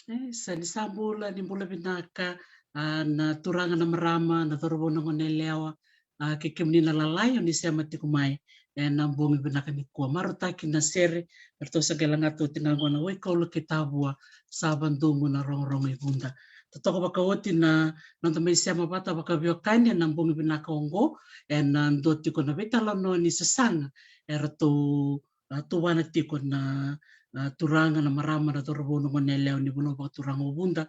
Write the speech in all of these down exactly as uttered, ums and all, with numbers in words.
E, sa ni sa bula, ni bula vinaka, a, na turaga, na marama, na cauravou, na gone yalewa, a, kei kemuni na lalai o ni sema tiko mai ena bogi vinaka nikua. Marautaki na sere eratou sa qai lagata oti ga qo na Waikaula kei Tavua, sa vadugu na rogorogo i Vuda. Totoka vakaoti na noda mai sema vata vakaveiwekani ena bogi vinaka oqo, ena dua tiko na veitalanoa ni sasaga eratou, a, tuvana tiko na, a, turaga, na marama, na cauravou, na gone yalewa ni vanua vakaturaga o Vuda,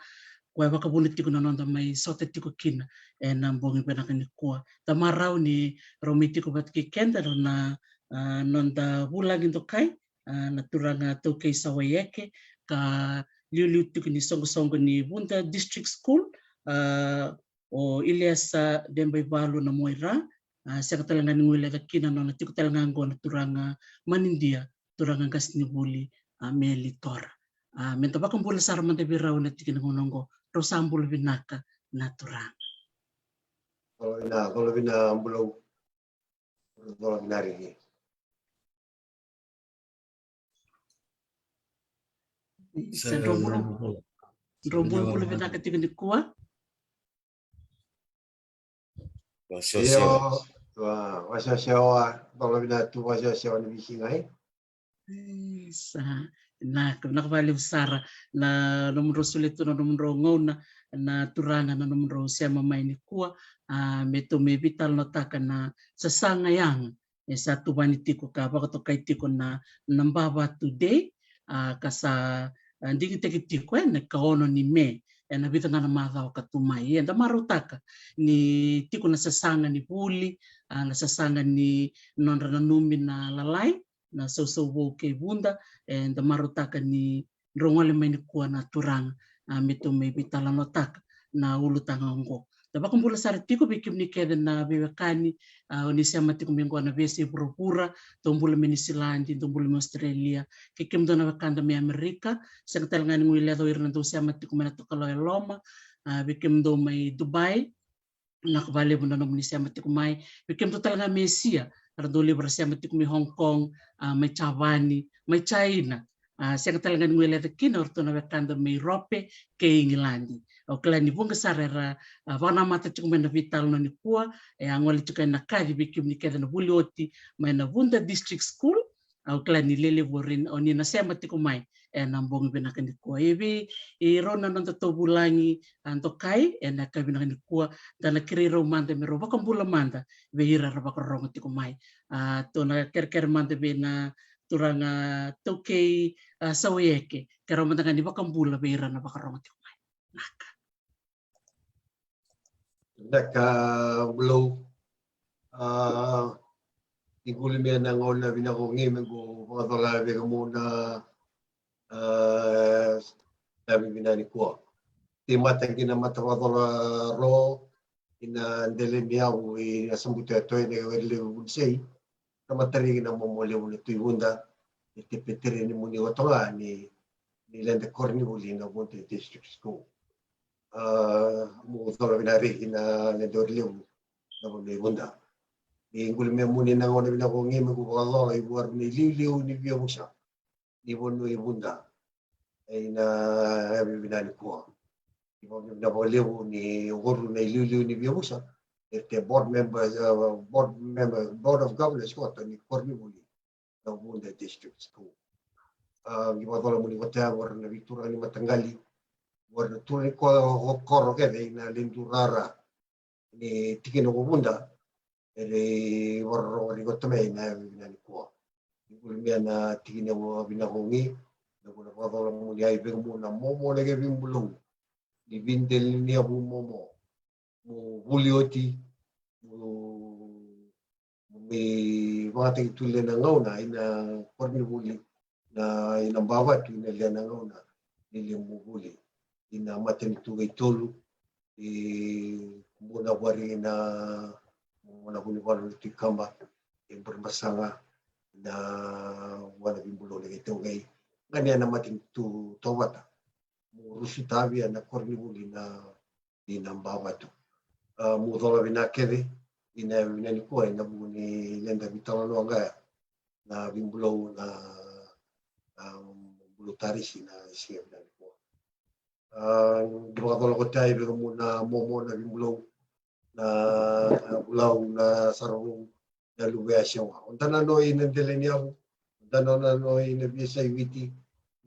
koya e vakavuna tiko na noda mai sota tiko kina ena bogi vinaka nikua. Da marau ni rau mai tiko vata kei keda na, a, noda vulagi dokai, a, na turaga Taukei Sawaieke, ka liuliu tiko ni soqosoqo ni Vuda District School, a, o Iliesa Debaivalu na Moira, a, sega tale ga ni guileca kina na nona tiko tale ga oqo na turaga manidia, turaga qasenivuli, a, Meli Tora. A, meda vakabula sara mada vei rau ena tiki ni gauna oqo. Rau sa bula vinaka na turaga. Cola vina, cola vina Bulou. Cola vina Riki. Isa, drau bula, drau bula vinaka tiko nikua. Io, wa, wasewasewa, cola vina tu wasewasewa ni veisiga, e? Isa, vinaka, vinaka vakalevu sara na nomudrau solia tu na nomudrau gauna na turaga na nomudrau sema mai nikua, a, me tou mai veitalanoataka na sasaga yaga e sa tuvani tiko ka vakatokai tiko na, na Bavatu Day, a, ka sa, a, digitaki tiko ena ika ono ni Me, ena vica ga na macawa ka tu mai. Eda marautaka ni tiko na sasaga ni vuli, a, na sasaga ni nodra nanumi na lalai, na Sausau Vou kei Vuda, eda marautaka ni drau gole mai nikua na turaga, a, me tou mai veitalanoataka na ulutaga oqo. Da vakabula sara tiko vei kemuni kece na veiwekani, a, o ni sema tiko mai qo na veiyasai vuravura, dou bula mai Niusiladi, dou bula mai Australia, kei kemudou na wekada mai Amerika, sega tale ga ni guileca o ira na dou sema tiko mai na Tokalau e Loma, a, vei kemudou mai Dubai, vinaka vakalevu na nomuni sema tiko mai. Vei kemudou tale ga mai Esia, era dau levu era sema tiko mai Hong Kong, a, mai Japani, mai China. A, sega tale ga ni guileca kina o ratou na wekada mai Europe kei Igiladi. Au kila ni vuqa sara era, a, vakanamata tiko mai na veitalanoa nikua, e a gole tiko ena kaci vei kemuni kece na vuli oti mai na Vuda District School. Au kila ni lelevu o rin-, o ni na sema tiko mai ena bogi vinaka nikua. E vei, e rau na nodatou vulagi, a, dokai, ena yakavi vinaka nikua, da na kerei rau mada me rau vakabula mada vei ira era vakarorogo tiko mai. A, tou na kerekere mada vei na turaga Taukei, a, Sawaieke, ke rau mada ga ni vakabula vei ira na vakarorogo tiko mai. Naka. Naka Bulou. A, ni quli mai na gauna vinaka oqo me qo vakacola vei kemuni na, a, yakavi vinaka nikua. Ni mata qi na mata vakacola ro, ina dela ni yavu i na Sabutu e Toya na were levu Vunisei. Na mata riki na momo levu na Tui Vuda, e tepetere ni muni oto ga ni, ni leda koronivuli na Vuda District School. A, mo cola vinaka riki na leda were levu na vanua i Vuda. Ni quli mai muni na gauna vinaka oqo me qu vakacola i vuaru na iliuliu ni veiyavusa ni vanua i Vuda. Ena yakavi vinaka nikua. Ni vakavinaka vakalevu ni oqoru na iliuliu ni veiyavusa. E te board members, a, board member, Board of Governors koto ni koronivuli na Vuda District School. A, qi vakacola muni kotea vua na veituraga ni mataqali, vua na turaga ni ko-, koro kece ina ledu rara ni tikina ko Vuda, era vakarorogo rikoto mai na yakavi vinaka nikua. Ni quli mai na tikina vinaka oqo, na vuna vakacola muni ai vei kemuni na momo na kevei Bulou. Ni videli ni yavu momo. Mo vuli oti, mo, mo mai vakayagataki tu le na gauna ina koronivuli, na ina Bavatu ina le na gauna ni le mo vuli. Ina matanitu qai tolu, e, mo na vari ina, mo na Vunivalu na Tui Kaba, e Burebasaga, na vua na veibulou na qai tauqai. Qai ni na matanitu tauvata. Mo rusu tavia na koronivuli na, ina Bavatu. A, mo cola vinaka kece, ina vinaka nikua, ina vuku ni leda veitalanoa qo, na veibulou na, a, Bulou Tarisi na siga vinaka nikua. A, qi vakacola kotea vei kemuni na momo na veibulou, na, na Vulau na Saravou, na luve a Sewa. O da na noi na dela ni yavu, o da na noi na veiyasai Viti,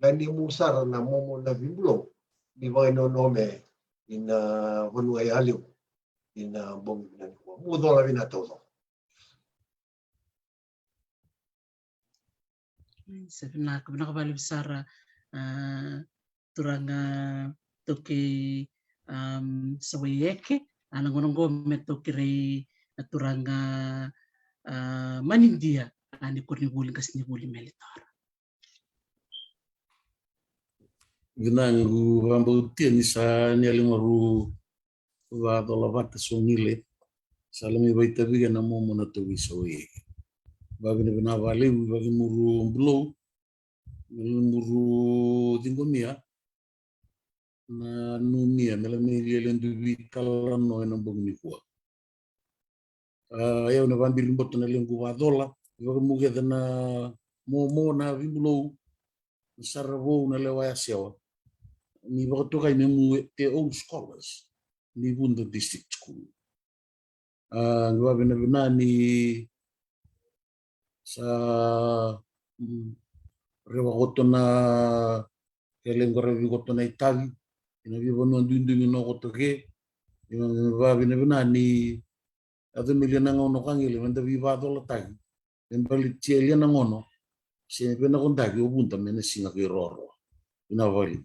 qai ni mu sara na momo na veibulou, ni vakainonome ina vanua yalevu, ina bogi vinaka nikua. Mo cola vinaka taucoko. Sa vinaka, vinaka vakalevu sara, a, turaga Taukei, am, Sawaieke, a, na gauna oqo me tou kerei a turaga, a, manidia, a, ni koronivuli qasenivuli Meli Tora. Vinaqu vakabautia ni sa ni yalimaru vacola vata so ni le sa lami vaitavi ena momo na tauvi sa oi. Vavinavina valevu vakimuru bulou, muru cigomia na numia me lami lialia duvi talano ena bogi nikua. A, e au na vabiri boto na lequ vacola, vakamuqeta na momo na vibulou, na sara vou na lewa ya sewa. Ni vakatokai me mu te old scholars ni Vuda District School. A, ni vavinavina ni sa, mm, rewa koto na kele qora vi koto na itavi ina vivanua duidui ni no koto ke. Ina vavinavina ni a tu me lia na gauna ka gele me da vivacolataki me balitia lia na gono se vena kodaki o Vuda me na siga kei roro. Ina vali.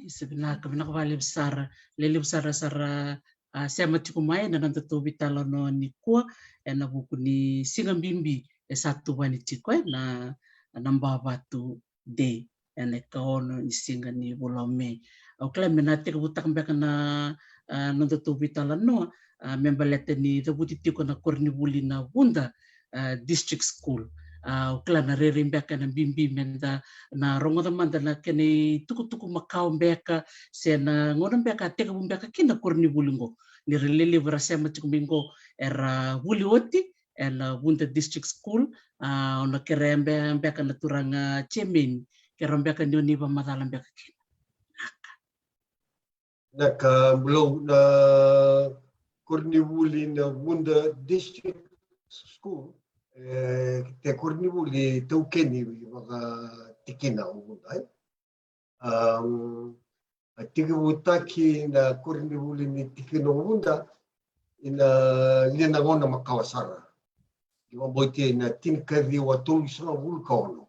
Isa vinaka, vinaka valevu sara. Lelevu sara sara a sema tiko mai na noda tauvi talanoa nikua ena vuku ni siga bibi e sa tuvani tiko ena, na Bavatu Day ena ikaono ni siga ni vula o Me. Au kila me na tekivutaka beka na, a, noda tauvi talanoa, a, me baleta ni cavuti tiko na koronivuli na Vuda, a, District School. A, au kila na rairai beka ena bibi me da na rogoca mada na kena itukutuku makawa beka se na gauna beka a tekivu beka kina koronivuli qo. Ni ra lelevu era sema tiko mai qo era vuli oti ena Vuda District School. A, au na kerea beka na turaga chairman, kerea beka ni o ni vakamacala beka kina. Naka. Naka, bulou. Na koronivuli na Vuda District School, e, te koronivuli taukeni vakatikina o Vuda, e. A, a tekivutaki na koronivuli ni tikina o Vuda ina lia na gauna makawa sara. Ni vakabautia ina tinikaciwa tolusagavulu ka ono.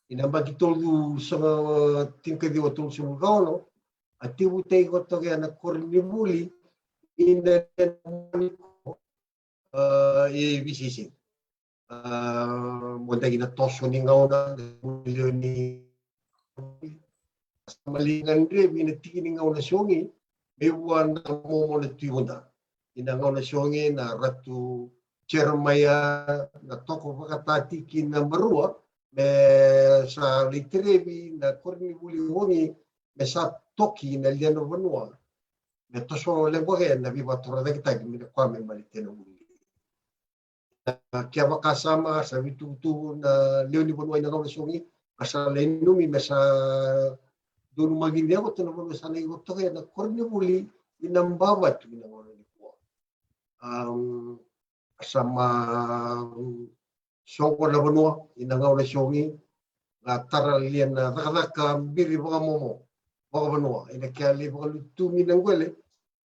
Ina baki tolu saga tinikaciwa tolusagavulu ka ono, a tekivutaki koto kea na koronivuli ina, a, e V C C. A, mo daki na toso ni gauna, ni sa maliga drevi na tiki ni gauna sogi me vua na momo na Tui Vuda. Ina gauna sogi na Ratu Jeremaia na toko vakatatiki na marua me sa lai terevi na koronivuli sogi me sa toki na lia na vanua me toso lequa ke na vivatorocaketaki me na koya me malitia na vuli. Na kevaka sa ma sa vitukutuku na lewe ni vanua ina gauna sogi, ka sa lai numi me sa donu magini yago tu na vanua sa na iko toka na koronivuli ina Bavatu ina gauna nikua. Am, sa ma soqo na vanua ina gauna sogi, ka tara lia na cakacaka biri vakamomo vakavanua ina kea lai vakalutumi na qwele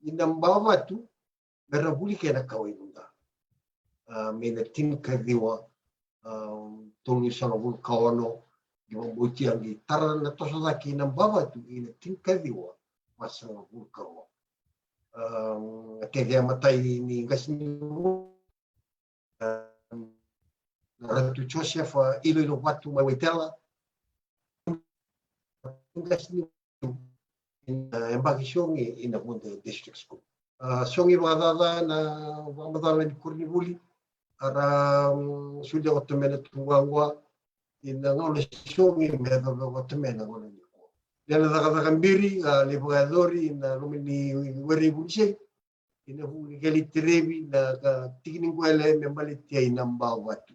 ina Bavatu, me ra vuli kei na kawa i Vuda. A, me na tinikaciwa, a, tolusagavulu ka ono, ni vakabautia qi tara na toso cake ina Bavatu ina tinikaciwa vasagavulu ka ono. A, a teke a matai ni qasi ni, a, na Ratu Josefa Iloilovatu mai Waitela. Qasi ni ina yabaki sogi ina Vuda District School. A, sogi vakacaca na vakamacala ni koronivuli, a ra, mm, solia koto me na tuquaqua ina gauna sogi me yacova koto me na gauna nikua. Lia na cakacaka biri, a, lai vakayacori ina loma ni were i Vunisei, ina vuku ni keli terevi na ka tiki ni qwele me baletia ina Bavatu.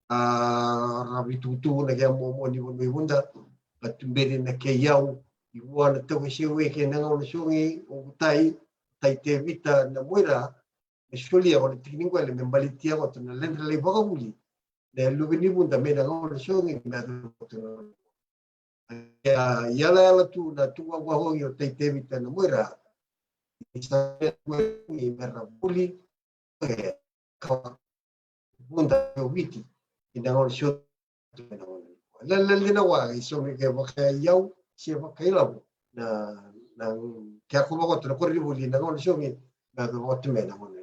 A, ra vitukutuku na kea momo ni vanua i Vuda, ka tuberi na kei yau i vua na tauvesewe kei na gauna sogi, o Vutai, Tai Tevita na Moira, me solia ko na tiki ni qwele me baletia koto na ledra lai vakavuli na luve ni Vuda me na gauna sogi me yacova koto na Ia, yalayala tu na tuquaqua sogi o Tai Tevita na Moira. Ni sa me ra vuli e ka Vuda o Viti ina gauna sogi. Lalali na wa i sogi ke vakaiyau se vakailavo na, na ke a ko vakoto na koronivuli na gauna sogi na ke vakoto me na gauna.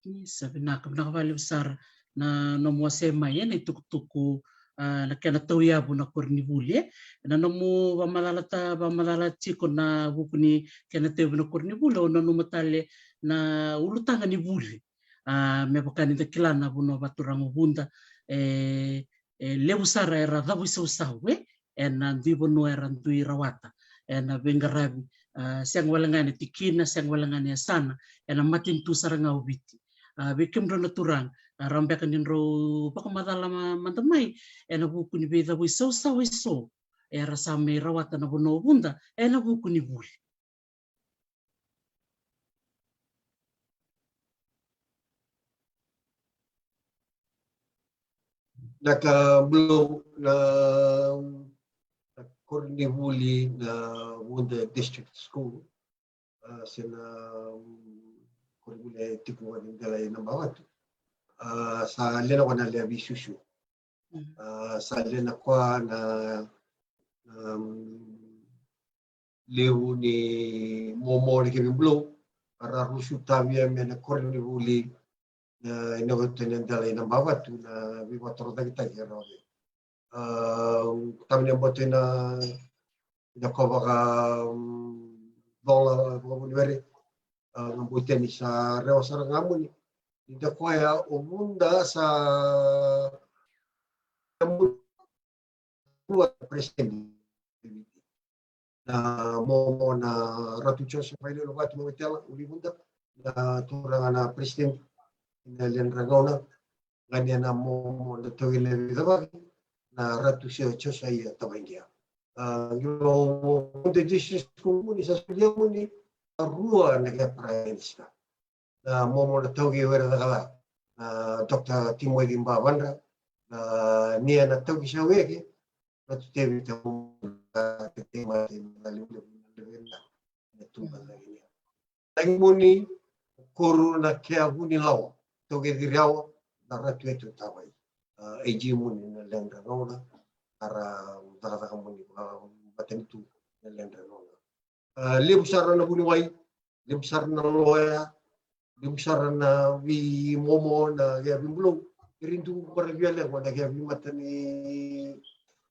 Ni sa vinaka, vinaka vakalevu sara na nomu wasea mai ena itukutuku, a, na kena tauyavu na koronivuli, e. Na nomu vamacalata, vamacala tiko na vuku ni kena tauyavu na koronivuli, au nanuma tale na ulutaga ni vuli. A, me vaka ni da kila na vanua vakaturaga o Vuda, e, e levu sara era cavuisausau, e, ena dui vanua era dui rawata ena veiqaravi, a, sega wale ga ena tikina, sega wale ga ena yasana, ena matanitu sara ga o Viti. A, vei kemudrau na turaga, a, rawa beka ni drau vakamacala ma-, mada mai ena vuku ni veicavuisausau eso era sa mai rawata na vanua o Vuda ena vuku ni vuli. Na ka blo na, na koronivuli na Vuda District School, a, se na, mm, koronivuli e tiko ga ni dela e Nabavatu. A, sa lena koya na lea veisusu. Mm. A, sa lena koya na, na, mm, levu ni momo ni kevi blo, a, ra rusu tavia me na koronivuli, na, ina vatu na dela i Nabavatu, na veivakatorocaketaki era ove. A, tamani a bote na, ina ko vaka, mm, dola, vaka vuni vere, a, ga bote ni sa rewa sara ga muni. Ida koya o Vuda sa, sa muni president. Na momo na Ratu Joseph Vailolo Vatu Mawetela Ulivuda, na turaga na president, na ledra gauna, gania na momo na taugi na veicavaki, na Ratu Sio Josaia Tavaidia. A, qilo mo de district school muni sa solia muni, a rua na ke prime minister. Na momo na taugi wera cakacaka, na Doctor Timoci Bavadra, na nia na taugi sa weke, na tutevi tau na tete mate na levulevu na levena na tuba na nia. Tagi muni, koru na kea vuni lawa, taugi ciriawa, na Ratu Etu Tavai. A, e ji muni na ledra gauna, ara cakacaka muni, a, matanitu na ledra gauna. A, levu sara na vuniwai, levu sara na loya, levu sara na veimomo na kea veibulou. Eri du bara via lequa na kea veimata ni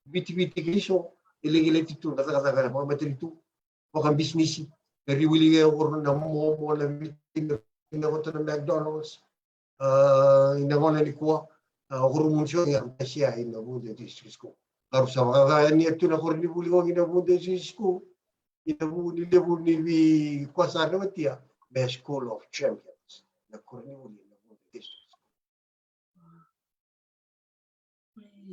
vitiviti kei so, e legileti tu na cakacaka na vakamatanitu, vakabisinisi. Eri wili kea koro na momo na viti na kota na McDonald's. A, ina gona nikua, a, o kuru muni so ia tasia ina Vuda District School. Karu sa vakacaya ni atu na koronivuli o ina Vuda District School, ina vu ni levu ni vi kua sa rewatia me School of Champions. Na koronivuli ina Vuda District School.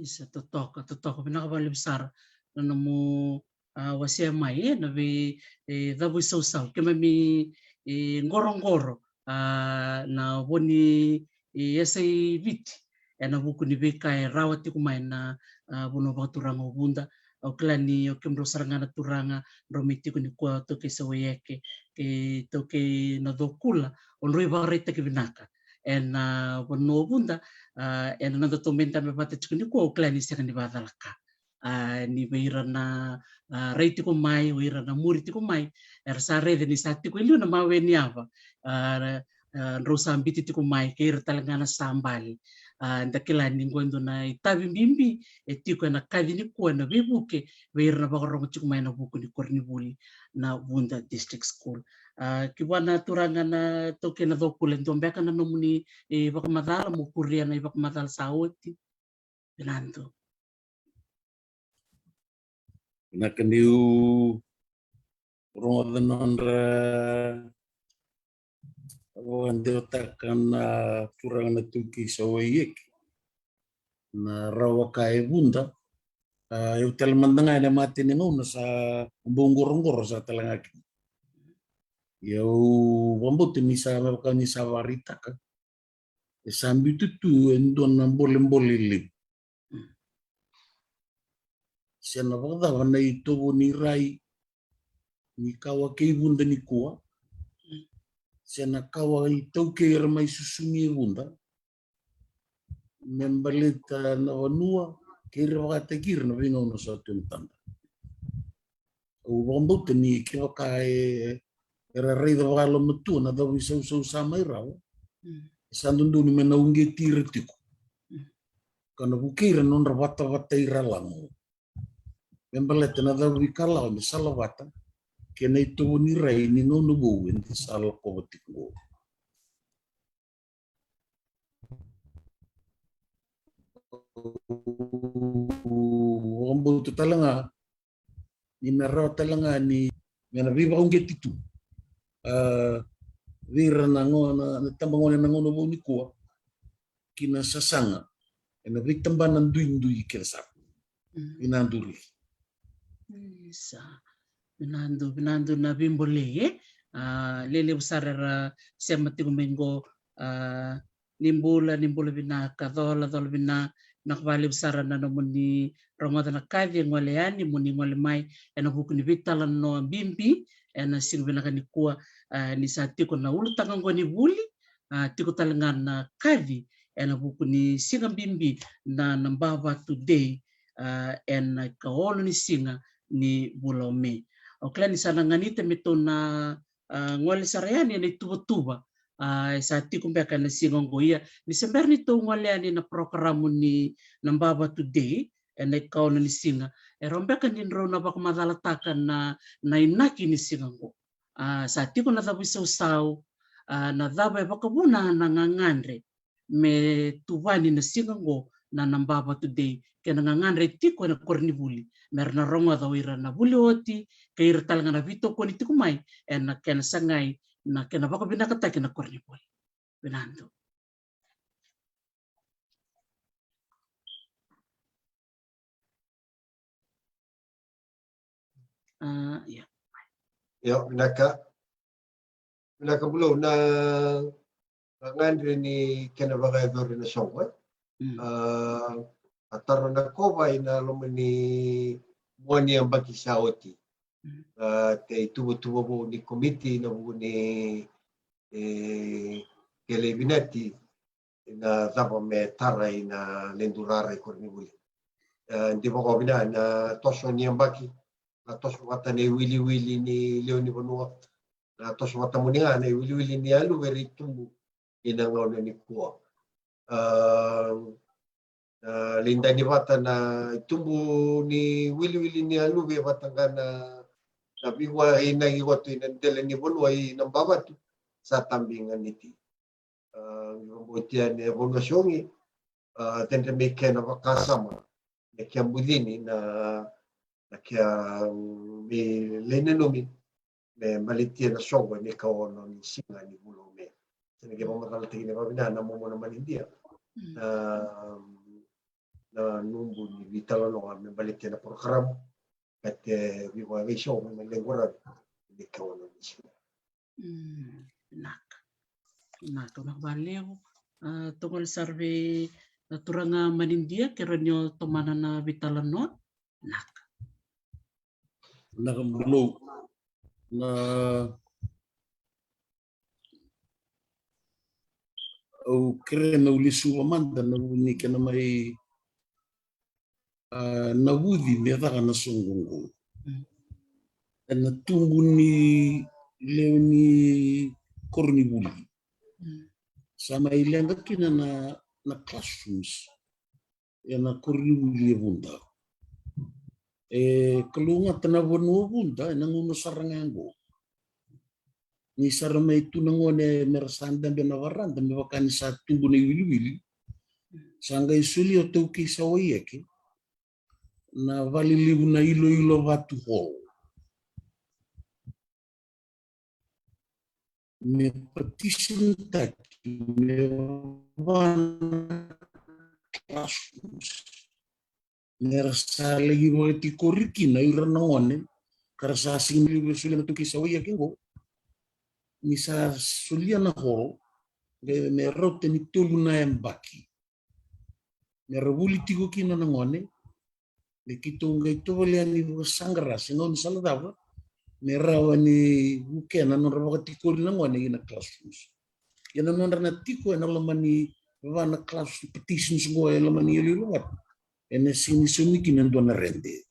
Isa, totoka, totoka, vinaka vakalevu sara na nomu, a, wasea mai, e, na vei, e, cavuisausau, keimami, e, qoroqoro, a, na vo ni, e, yasai Viti, ena vuku ni veika e rawa tiko mai na, a, vanua vakaturaga o Vuda. Au kila ni o kemudrau sara ga na turaga, drau mai tiko nikua, taukei Sawaieke, kei taukei na Cokula, o drau ivakaraitaki vinaka ena vanua o Vuda, a, ena noda tou mai dabe vata tiko nikua, au kila ni sega ni vakacalaka. A, ni vei ira na, a, rai tiko mai, o ira na muri tiko mai, era sa raica ni sa tiko e liu na mawe ni yava, a, a, drau sa biti tiko mai, kei ira tale ga na sa bale. A, da kila ni qo e dua na itavi bibi e tiko ena kaci nikua na veivuke vei ira na vakarogo tiko mai na vuku ni koronivuli na Vuda District School. A, ki vua na turaga na taukei na Cokula, e dua beka na nomuni, e, vakamacala, mo kuria na ivakamacala sa oti. Vinaka. Vinaka, niu rogoca nodra vakadewataka na turaga na taukei Sawaieke na rawa ka e Vuda. A, au tale mada ga ena mate ni gauna sa bau qoroqoro sa tale ga kina. Ia au vakabauta ni sa, me vaka ni sa vakaraitaka, e sa biuta tu e dua na bolebole levu. Se na vakacava na itovo ni rai ni kawa kei Vuda nikua, se na kawa itaukei era mai susugi e Vuda me baleta na vanua kei ira vakataki ira na veigauna sa tu e matada. Au vakabauta ni kevaka e, era raica vakayalomatua na cavuisausau sa mai rawa, mm, E sa dodonu me na uqeti ira tiko ka na vukei ira na nodra vatavata ira lago. Me baleta na cavu ikalawa me salavata kei na itovo ni rai ni gauna vou eda sa lakova tiko oqo. Vakabauta tale ga ni na rawa tale ga ni me na veivakauqeti tu, a, vei ira na gone, na tabagone na gauna vou nikua, ki na sasaga ena veitabana duidui kece sara. Vinadu Riki. Isa. Vinadu, vinadu na veibolei, e? A, lelevu sara era sema tiko mai qo, a, ni bula, ni bula vinaka, cola, cola vinaka, vinaka vakalevu sara na nomuni rogoca na kaci e gole yani, moni gole mai ena vuku ni veitalanoa bibi ena siga vinaka nikua, a, ni sa tiko na ulutaga oqo ni vuli, a, tiko tale ga na kaci ena vuku ni siga bibi na, na Nabavatu Day, a, ena ikaono ni siga ni vula o Me. O kila ni sa na ganita me tou na, a, gole sara yani ena ituvatuva, a, e sa tiko beka ena siga oqo. Ia, ni se bera ni tou gole yani na porokaramu ni Nabavatu Day ena ikaono ni siga, e rawa beka ni drau na vakamacalataka na, na inaki ni siga oqo. A, sa tiko na cavuisausau, a, na cava e vakavuna na gagadre me tuvani na siga oqo na, na Nabavatu Day, kei na gagadre e tiko ena koronivuli, me ra na rogoca o ira na vuli oti kei ira tale ga na veitokoni tiko mai ena kena sagai na kena vakavinakataki na koronivuli. Vinadu. A, ia. Io, vinaka. Vinaka Bulou, na gagadre ni kena vakayacori na soqo, e? Mm. A, a taro na kova ena loma ni mua ni yabaki sa oti. Mm. A, kei ituvatuva vou ni komiti ena vuku ni, e, kele vinati na cava me tara ena ledu rara i koronivuli. E, de vakavinaka na toso ni yabaki, na toso vata na iwiliwili ni lewe ni vanua, na toso vata moni ga na iwiliwili ni yaluma era tubu ena gauna nikua. A, a, levu ni vata na itubu ni iwiliwili ni yaluma vata ga na, na veivakainaki koto ena dela ni vanua i Nabavatu sa tabi ganiti. A, ni vakabautia na vanua sogi, a, cedre me kena vakasama, me kena bucini na, na kena, mm, me lai nanumi me baletia na soqo ena ikaono ni siga ni vula o Me. Sa na kena vakamacalataki ni vakavina na momo na manidia. Mm. Na, na nubu ni veitalanoa me baletia na porokaramu. Ka te veiva veiso me lequ ravi ena ikaono ni siga. Mm, vinaka. Vinaka, vinaka vakalevu. A, tou gole sara vei na turaga manidia, kerea ni o tomana na veitalanoa. Vinaka. Vinaka Bulou. Na, au kerea meu lesuva mada na vu ni kena mai, a, navuci me caka na soqo oqo. Mm. Ena tubu ni lewe ni koronivuli. Mm. Sa mai leqa kina na, na classrooms ena koronivuli e Vuda. E kalougata na vanua o Vuda ena gauna sara ga oqo. Ni sa ra mai tu na gone me ra sa dabe ena varada me vaka ni sa tubu na iwiliwili. Sa qai solia o Taukei Sawaieke na vale levu na Iloilovatu Hall me partition taki me va na classrooms. Me ra sa laki vakatikori kina o ira na gone ka ra sa sega ni levu e solia na Taukei Sawaieke oqo. Ni sa solia na hall, qai me rauta ni tolu na yabaki me ra vuli tiko kina na gone, me keitou qai tovolea ni vakasaqara se gauna sala cava me rawa ni vukea na nodra vakatikori na gone ina classrooms. Ia na nodra na tiko ena loma ni va na class partitions qo e loma ni Iloilovatu, ena sega ni saumi kina e dua na rede.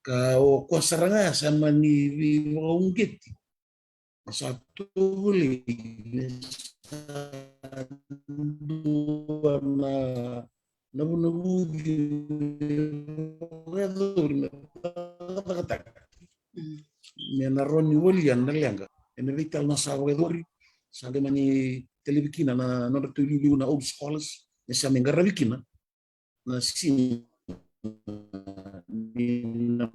Ka o koya sara ga sa mani veivakauqeti Sa tovolei ni sa dua na, na vunavuci vakayacori me cakacakataki. Mm. Me na rawa ni walia na leqa ena veitalanoa sa vakayacori, sa qai mani talevi kina na nodratou iliuliu na old scholars, me sa mai qaravi kina na siga ni na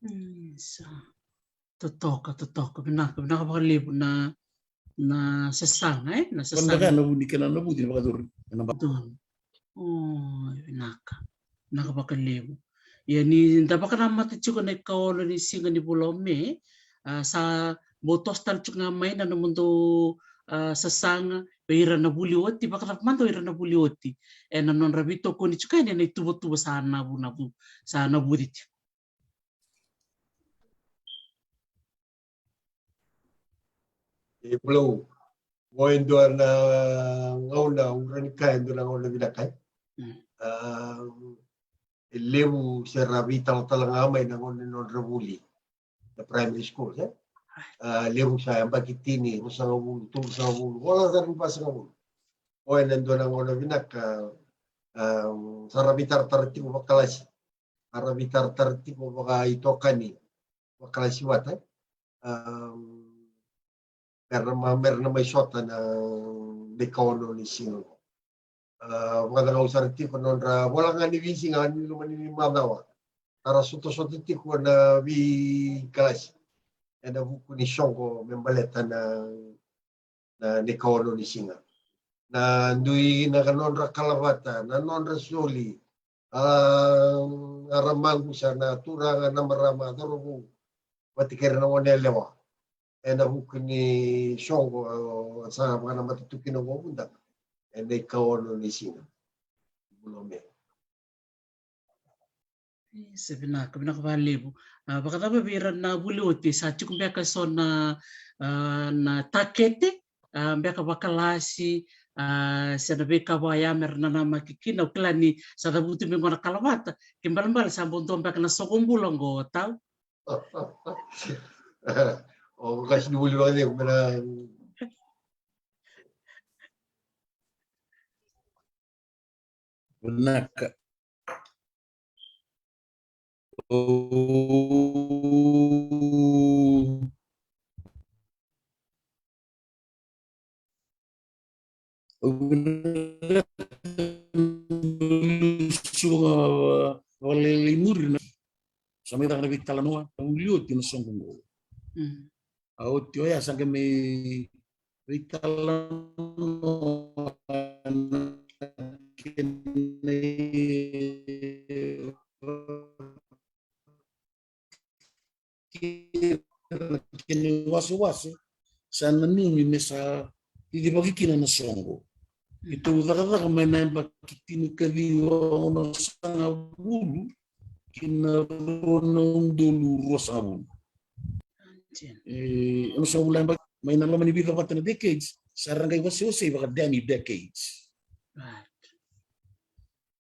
Mm, sa. Totoka, totoka. Vinaka, vinaka vakalevu na, na sasaga, e? Na sasaga. Vaka na vu ni kena na vuci na vakayacori ena ba- Donu. O, vinaka. Vinaka vakalevu. Ia ni da vakanamata tiko na ikaono ni siga ni vula o Me, a, sa bau toso tale tiko ga mai na nomudou, a, sasaga vei ira na vuli oti, vakacava mada o ira na vuli oti ena nodra veitokoni tiko yani ena ituvatuva sa navu, navu, sa navuci tiko. E, Bulou, qo e dua na gauna, au rawa ni kaya e dua na gauna vinaka, e. Mm. A, e levu se ra veitalatala ga mai na gauna ni nodra vuli na primary school, e? A, levu sa yabaki tini, ruasagavulu, tolusagavulu, vola sara ni vasagavulu. O, ena dua na gauna vinaka, a, sa ra veitaratara tiko vakalasi. Sa ra veitaratara tiko vakaitokani, vakalasi vata. A, mera ma, mera na mai sota na ikaono ni siga. A, vakacagau sara tiko na nodra vola ga ni veisiga ni loma ni macawa. Sa ra sotasota tiko na veikalasi ena vuku ni soqo me baleta na, na ikaono ni siga. Na dui na ka nodra kalavata, na nodra soli. A, a ra maqusa na turaga, na marama, cauravou vata kei ira na goneyalewa ena vuku ni soqo, a, sa vakanamata tu kina qo Vudaqa ena ikaono ni siga ni vula o Me. E, sa vinaka, vinaka vakalevu. A, vakacava vei ira na vuli oti, sa tiko beka eso na, a, na takete, a, beka vakalasi, a, se na veika vaya mera nanamaki kina? Au kila ni sa cavuti mai qo na kalavata, ke balebale sa bau dua beka na soqo bula qo, tau. O, kasi ni vuli vakacegu me na. Vinaka. O, o vinaka. Suka vakalailai muri na sa mai caka na veitalanoa, na vuli oti na soqo qo. Mm. A oti oya sa qai mai veitalanoa na kena, kena wasewase sa nanumi me sa cicivaki kina na soqo. Keitou cakacaka mai na yabaki tinikaciwa onosagavulu ki na rua na udolu ruasagavulu. E, onosagavulu yabaki, mai na loma ni vica vata na decades, sa ra qai wasewasei vaka demi decades. Right.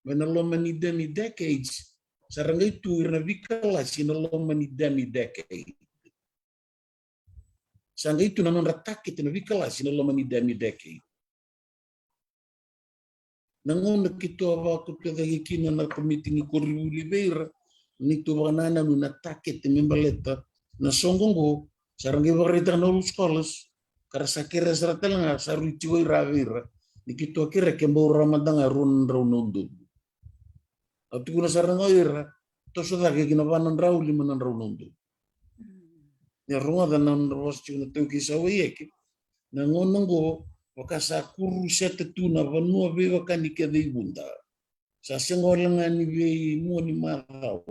Mai na loma ni demi decades, sa ra qai tu ira na veikalasi na loma ni demi decade. Sa qai tu na nodra takete na veikalasi na loma ni demi decade. Na gauna keitou a vakauta cake kina na komiti ni koronivuli vei ira, neitou vakanananu na takete me baleta na soqo qo, sa ra qai vakaraitaka na old scholars, ka ra sa kerea sara tale ga, sa rui tiko ira vei ira, ni keitou a kerea ke bau rawa mada ga rua na drau na udolu. Au tukuna sara ga o ira, toso cake ki na va na drau, lima na drau na udolu. Ni a rogoca na nodra vosa tiko na taukei sa wai eke. Na gauna oqo, vaka sa kuruseta tu na vanua veiwekani kece i Vuda. Sa sega wale ga ni vei mua ni macawa.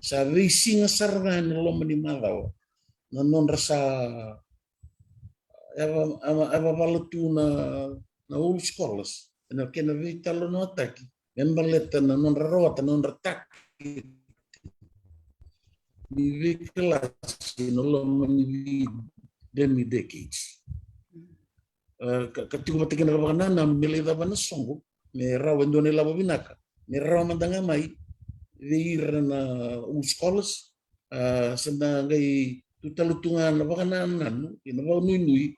Sa veisiga sara ga ena loma ni macawa. Na nodra sa yava, yava, yavavala tu na, na old scholars ena kena veitalanoataki me baleta na nodra rawata na nodra takete ni veikalasi na loma ni demi decades. E, ka, ka tiko vata kina na vakanananu me lai cava na soqo, me rawa e dua na ilavo vinaka, me rawa mada ga mai, vei ira na old scholars, a, sa da qai tu tale tu ga na vakanananu, ina vakanuinui,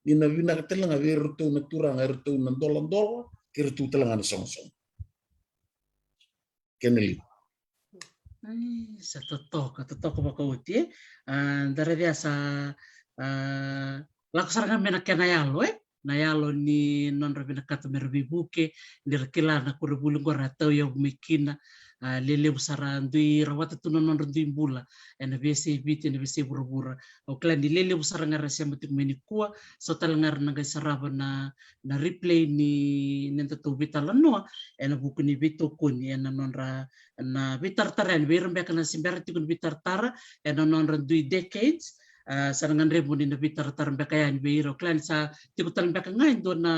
ni na vinaka tale ga vei iratou na turaga, iratou na doladola, kei iratou tale ga na sogosogo. Kena levu. Ai, sa totoka, totoka vakaoti, e. A, da raica sa, a, lako sara ga mai na kena yalo, e. Na yalo ni nodra vinakata me ra veivuke, ni ra kila na koronivuli qo ra tauyavu mai kina, a, lelevu sara dui rawata tu na nodra dui bula, ena veiyasai Viti, ena veiyasai vuravura. Au kila ni lelevu sara ga ra sema tiko mai nikua, so tale ga ra na qai sarava na, na replay ni, ni datou veitalanoa, ena vuku ni veitokoni, ena nodra, na veitaratara yani, vei ira beka na se bera tiko ni veitaratara, ena nodra dui decades, a, sa na gadrevi mo ni na veitaratara beka yani vei ira. Au kila ni sa tiko tale beka ga e dua na,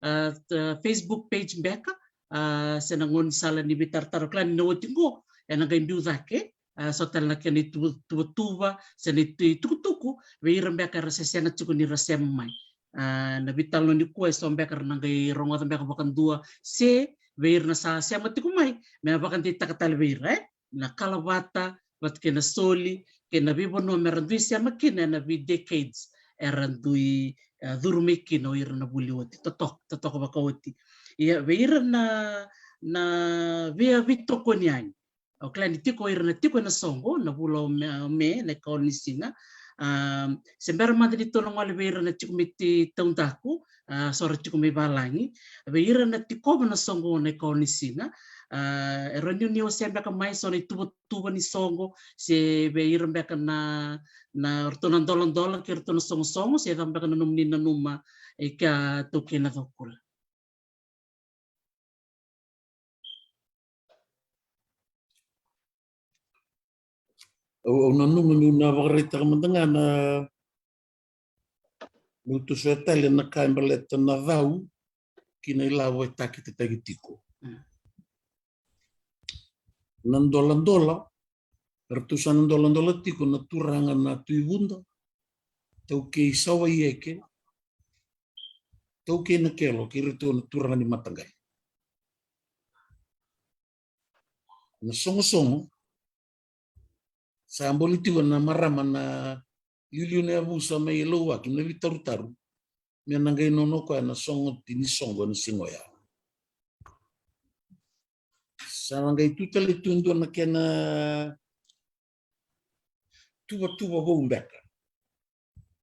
a, t-, Facebook page beka, a, se na gaunisala ni veitaratara. Au kila ni na oti qo, ena qai biu cake, a, so tale na kena ituva-, tuvatuva, se na itu-, itukutuku, vei ira beka era se sega tiko ni ra sema mai. A, na veitalanoa nikua e so beka ra na qai rogoca beka vakadua, se vei ira na sa sema tiko mai, me na vakadeitaka tale vei ira, e? Na Kalavata, vata kei na Soli, kei na veivanua me ra dui sema kina ena vei decades era dui, e, curu mai kina o ira na vuli oti, totoka, totoka vakaoti. Ia, vei ira na, na via veitokoni yani. Au kila ni tiko ira na tiko ena soqo, na vula o Me, o Me, na ikaono ni siga. A, se bera mada ni tou na gole vei ira na tiko mai ti taudaku, a, so ra tiko mai valagi. Vei ira na tikova na soqo na ikaono ni siga. A, e rawa ni o ni wasea beka mai so na ituvatuva ni soqo, se vei ira beka na, na ratou na doladola, kei ratou na sogosogo, se cava beka na nomuni nanuma, e, kea taukei na cokula. Au, au nanuma meu na vakaraitaka mada ga na, meu tosoya tale na ka e baleta na cau kei na ilavo e takitataki tiko. Mm. Na doladola, ratou sa na doladola tiko na turaga na Tui Vuda, taukei Sawa i Eke, taukei Nakelo, kei iratou na turaga ni mataqali. Na sogosogo, sa boli tiko na marama na liuliu na yavusa mai Lauvaki, na Vitarutaru, me na qai nona o koya na sogo ti ni soqo ena siga oya. Sa na qai tu tale tu e dua na kena tuvatuva vou beka.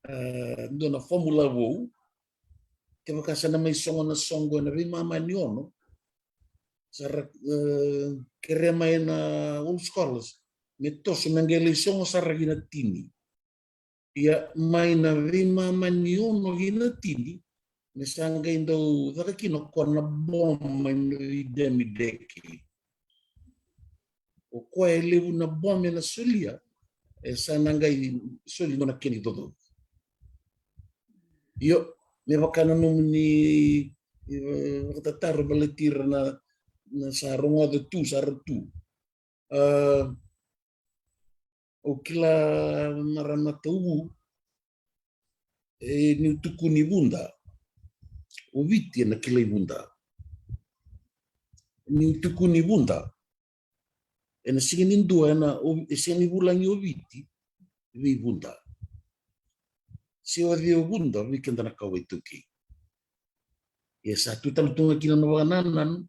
E, dua na fomula vou. Kevaka sa na mai sogo na soqo ena veimama ni ono, sa ra, e, kerea mai na old scholars me toso me qai lai sogo sara ki na tini. Ia mai na veimama ni ono ki na tini, me sa qai dau caka kina o koya na boma ena veidemideki. O koya e levu na boma ena solia, e sa na qai soli dua na kena icocovu. Io, me vaka na nomuni, e, vakatataro baleti ira na, na sa rogoca tu, sa ra tu. A, au kila marama Tauvu, e, niu tukuni Vuda, o Viti ena kilai Vuda. Niu tukuni Vuda, ena sega ni dua ena, o, e sega ni vulagi o Viti vei Vuda. Se o cei o Vuda vei keda na kawa iTaukei. Ia sa tu tale tu ga kina na vakanananu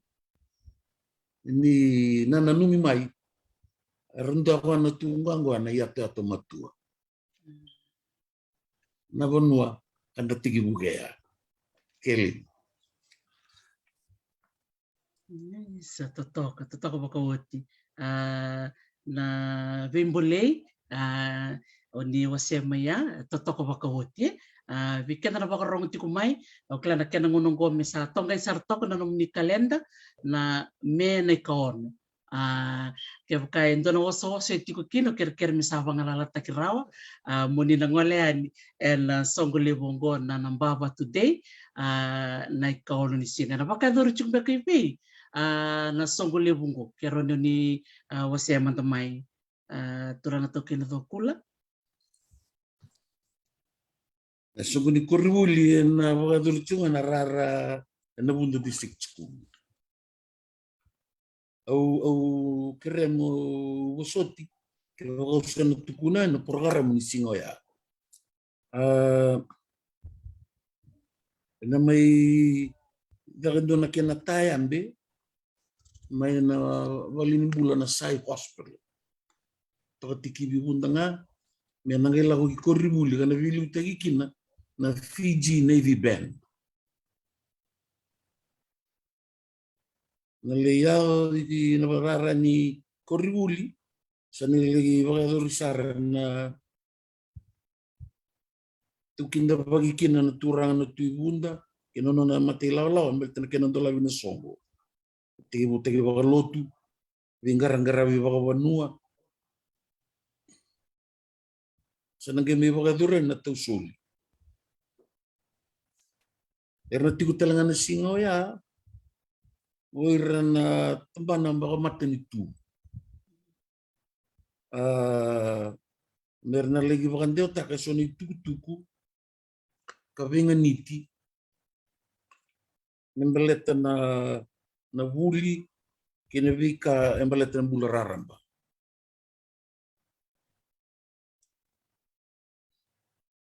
ni nanumi mai, era dua vua na tu qo na iyatoyato matua. Na vanua ka da tekivu kea. Keli. Isa, totoka, totoka vakaoti. A, na veibolei, a, o ni wasea mai ya, totoka vakaoti. A, vei keda na vakarogo tiko mai, au kila na kena gauna oqo me sa toqai sara toka na nomuni kaleda, na Me na ikaono. A, kevaka e dua na osooso e tiko kina, au kerekere me sa vagalalataki rawa, a, mo ni na gole yani ena soqo levu oqo na Naba Vatu Day, a, na ikaono ni siga. Ena vakayacori tiko beka i vei, a, na soqo levu oqo, ke rawa ni o ni, a, wasea mada mai, a, turaga taukei na Cokula. Na soqo ni koronivuli ena vakayacori tiko ga na rara ena Vuda District School. au, au kerea mo vosoti, kevaka au sa na tukuna ena porokaramu ni siga oya. A, ena mai caka e dua na kena tayabe mai na valenibula na Sai Hospital. Toka Tikivi Vuda ga, me na qai lako ki koronivuli ka na veiliutaki kina na Fiji Navy Band. Na lai yaco i na vakarara ni koronivuli, sa na lai vakayacori sara na taukidavaki kina na turaga na Tui Vuda kei na nona mata ilawalawa baleta na kena dolavi na soqo. Tekivutaki vakalotu, veiqaraqaravi vakavanua. Sa na qai mai vakayacori na tausoli. Era na tiko tale ga na siga oya o ira na tabana vakamatanitu. A, me ra na laki vakadewataka eso na itukutuku ka veiganiti me baleta na, na vuli kei na veika e baleta na bula raraba.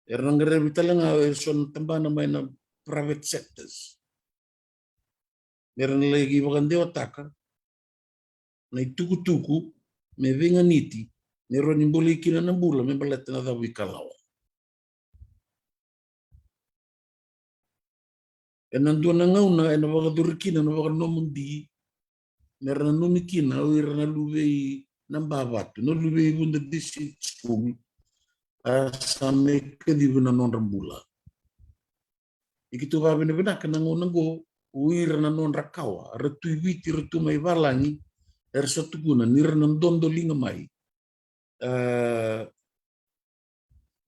Era na qaravi tale ga eso na tabana mai na private sectors me ra na laki vakadewataka na itukutuku me veiganiti me rawa ni bolei kina na bula me baleta na cavuikalawa. Ena dua na gauna ena vakayacori kina na vakanomodi me ra nanumi kina o ira na luvei Nabavatu, na luvei Vuda District School, a sa mai kacivi na nodra bula. Ni keitou vakavinavinaka na gauna oqo, o ira na nodra kawa, ra tu i Viti, ra tu mai valagi, era sa tukuna ni ra na dodoliga mai, a,